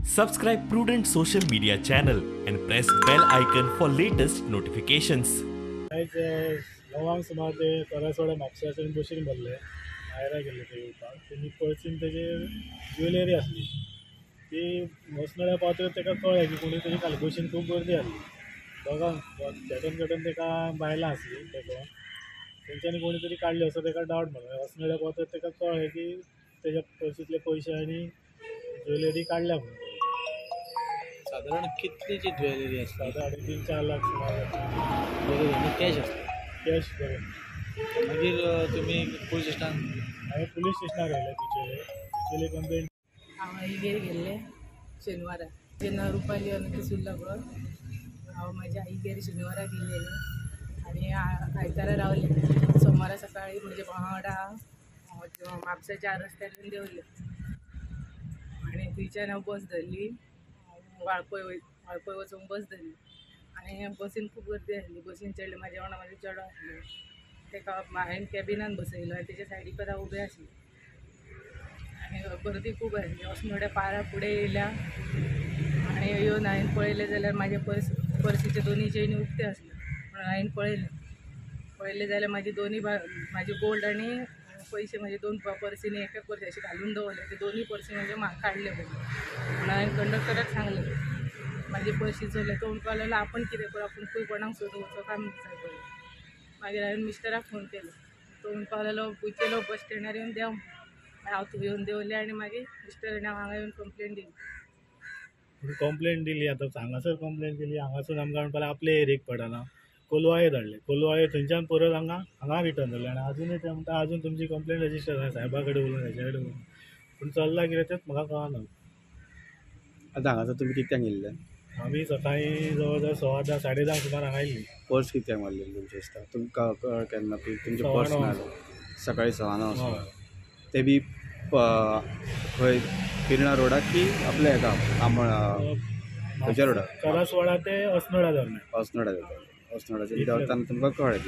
Subscribe Prudent social media channel and press bell icon for latest notifications. आयज 9 सुमार ते करासवाडा म्हापसा बशीन भरले, मायरा गेल्ले ते येवपाक. तेणी पर्सीन तेजे ज्वेलरी आसली ती मसनड्या पावतकच ताका कळ्ळें की कोणी तरी खाली बशीन खूब गर्दी आसली. दोगांक झटून झटून ताका बायलां आसली तेका तेंच्यांनी कोणी तरी काडली असो ताका डावट म्हणून मसनड्या पावतकच ताका कळ्ळें की तेज्या पर्सींतले पयशे आनी ज्वेलरी काडल्या म्हणून. साधारण कितलीची ज्वेलरी आसता? 3.5-4 लाख सुमार. बरोबर, कॅश आसता? कॅश बरोबर. मागीर तुमी पुलीस स्टेशनान? हांवें पुलीस स्टेशनार येयले बिचोले कंप्लेन. हांव आईगेर गेल्लें शेनवारा, जेन्ना रुपाली आनी सुर्ला पळय, हांव म्हाज्या आईगेर शेनवारा गेल्लें आनी आयतारा रावलें. सोमारा सकाळी म्हज्या भावा वांगडा हांव म्हापसा 4 रस्त्यार देंवलें आनी थंयच्यान हांव बस धरली, वाळपय वाळपय वचूंक बस धरली आनी बसीन खूब गर्दी आसली. बसीन चडलें, म्हाज्या वांगडा म्हाजो चेडो आसलो, ताका हांवें कॅबिनान बसयलो आनी तेच्या सायडीकच हांव उबें आसलें आनी गर्दी खूब आसली. अस्नोड्या पारा फुडें येयल्या आनी येवन हांवें पळयलें जाल्यार म्हाज्या पर्सीचे दोनी चेनी उक्ते आसल्यो म्हणून हांवें पळयलें. पळयलें जाल्यार म्हाजी दोनी म्हाजे गोल्ड आनी पयशे म्हाजे 2 पर्सीनी एक एक पर्सी अशें घालून दवरले, ते दोनी पर्सी म्हणजे म्हाका काडले पयलीं. म्हणून हांवें कंडक्टराक सांगलें म्हाजे पर्सी चोरले. तो म्हणपाक लागलो आपूण कितें करूं, आपूण खंय कोणाक सोदूंक वचो काय म्हणून पळय. मागीर हांवें मिस्टराक फोन केलो, तो म्हणपाक लागलो बिचोले बस स्टँडार येवन देंव. हांव थंय येवन देंवलें आनी मागीर मिस्टर आनी हांव हांगा येवन कंप्लेन दिली. कंप्लेन दिली, आतां हांगासर कंप्लेन केली. हांगासून आमकां म्हणपाक आपले एरियेक पडना, कोलवाळे धाडले. कोलवाळे थंयच्यान परत हांगा हांगा रिटर्न जाले आनी आजुनूय ते म्हणटा आजून तुमची कंप्लेन रजिस्टर आसा, सायबा कडेन उलोवन हेच्या कडेन उलोवन. पूण चल्लां कितें तेंच म्हाका कळना. आतां हांगासर तुमी कित्याक येयल्ले? आमी सकाळीं जवळ जवळ 10:15 10:30 सुमार हांगा येयल्ली. पर्स कित्याक मारलेली तुमचे दिसता? तुमकां कळ केन्ना तुमचें पर्स ना? सकाळीं 9:15 सुमार. ते बी खंय पिर्णा रोडाक की आपल्या हेका आंबा खंयच्या रोडाक? करासवाडा ते अस्नोडा दरम्यान. अस्नोडा जाता. अस्नोडाचेर देंवतना तुमकां कळ्ळें.